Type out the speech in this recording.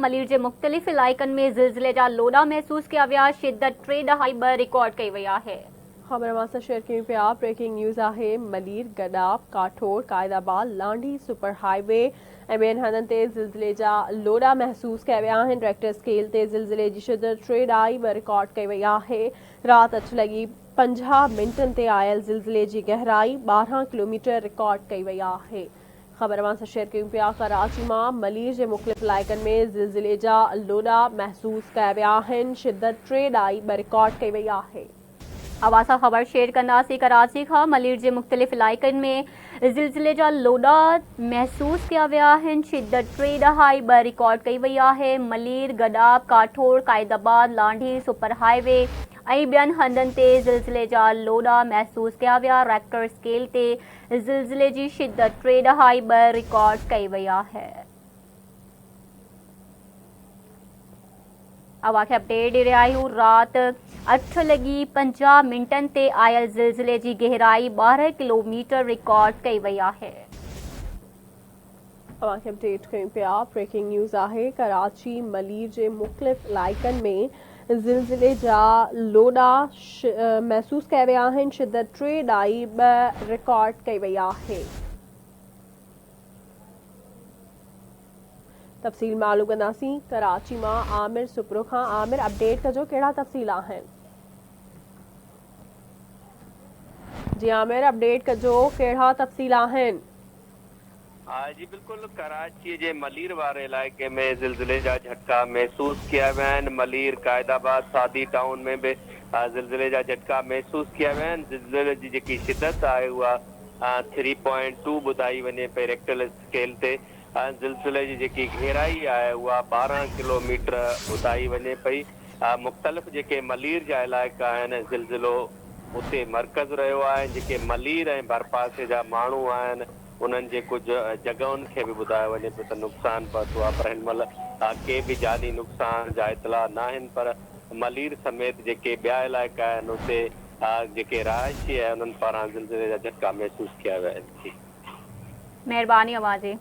ملير جي مختلف علائقن ۾ زلزلي جا لوڏا محسوس ڪيا ويا، شدت 3.2 رڪارڊ ڪئي وئي آهي. خبر اوهان سان شيئر ڪيون پيا بريڪنگ نيوز آهي Malir, Gadap, Kathore, Quaidabad, Landhi super highway ۽ ٻين هنڌن تي زلزلي جا لوڏا محسوس ڪيا ويا آهن ريڪٽر اسڪيل تي زلزلي جي شدت 3.2 رڪارڊ ڪئي وئي آهي رات 8 لڳي 50 منٽن تي آيل زلزلي جي گهرائي 12 ڪلوميٽر رڪارڊ ڪئي وئي آهي. خبر اوهان سان شيئر ڪيون پيا ڪراچي مان ملير جي مختلف علائقن ۾ زلزلي جا لوڏا محسوس ڪيا ويا آهن شدت 3.2 رڪارڊ ڪئي وئي آهي. اوهان سان خبر شيئر ڪنداسين ڪراچي کان ملير جي مختلف علائقن ۾ زلزلي جا لوڏا محسوس ڪيا ويا آهن شدت 3.2 رڪارڊ ڪئي وئي آهي Malir, Gadap, Kathore, Quaidabad, Landhi, super highway ۽ ٻين هنڌن تي زلزلي جا لوڏا محسوس ڪيا ويا ريڪٽر اسڪيل تي زلزلي جي شدت 3.2 رڪارڊ ڪئي وئي آهي. اوهان کي اپڊيٽ ڏئي رهيا آهيون رات 8 لڳي 50 منٽن تي آيل زلزلي جي گهرائي 12 ڪلوميٽر رڪارڊ ڪئي وئي آهي. اوهان کي اپڊيٽ ڪيون پيا بريڪنگ نيوز آهي ڪراچي ملير جي مختلف علائقن ۾ زلزلي جا لوڏا محسوس ڪيا ويا آهن شدت 3.2 رڪارڊ ڪئي وئي آهي. تفصيل معلوم ڪنداسين ڪراچي مان عامر سپرو کان عامر اپڊيٽ ڪجو ڪهڙا تفصيل آهن. جي عامر اپڊيٽ ڪجو ڪهڙا تفصيل آهن. ها جي بلڪل ڪراچي جي ملير واري علائقي ۾ زلزلي جا جهٽڪا محسوس ڪيا ويا آهن ملير قائد آباد سعدي ٽائون ۾ به زلزلي جا جهٽڪا محسوس ڪيا ويا آهن زلزلي جي جيڪي شدت آهي اها ٿري پوائنٽ ٽو ٻڌائي وڃي پئي ريڪٽر اسڪيل تي زلزلي جي جيڪي گهرائي آهي اها 12 ڪلو ميٽر ٻڌائي وڃي پئي. مختلف جيڪي ملير جا علائقا آهن زلزلو اتي مرڪز رهيو آهي جيڪي ملير ۽ ڀرپاسي جا ماڻهو آهن انهن جي ڪجهه جڳهن کي به ٻڌايو وڃي پيو ته نقصان پهتو آهي پر هن مهل ڪي به جاني نقصان جا اطلاع ناهن پر ملير سميت جيڪي ٻيا علائقا آهن اتي جيڪي رهائشي آهن انهن پاران زلزلي جا جهٽڪا محسوس ڪيا ويا آهن. مهرباني اوهان جي.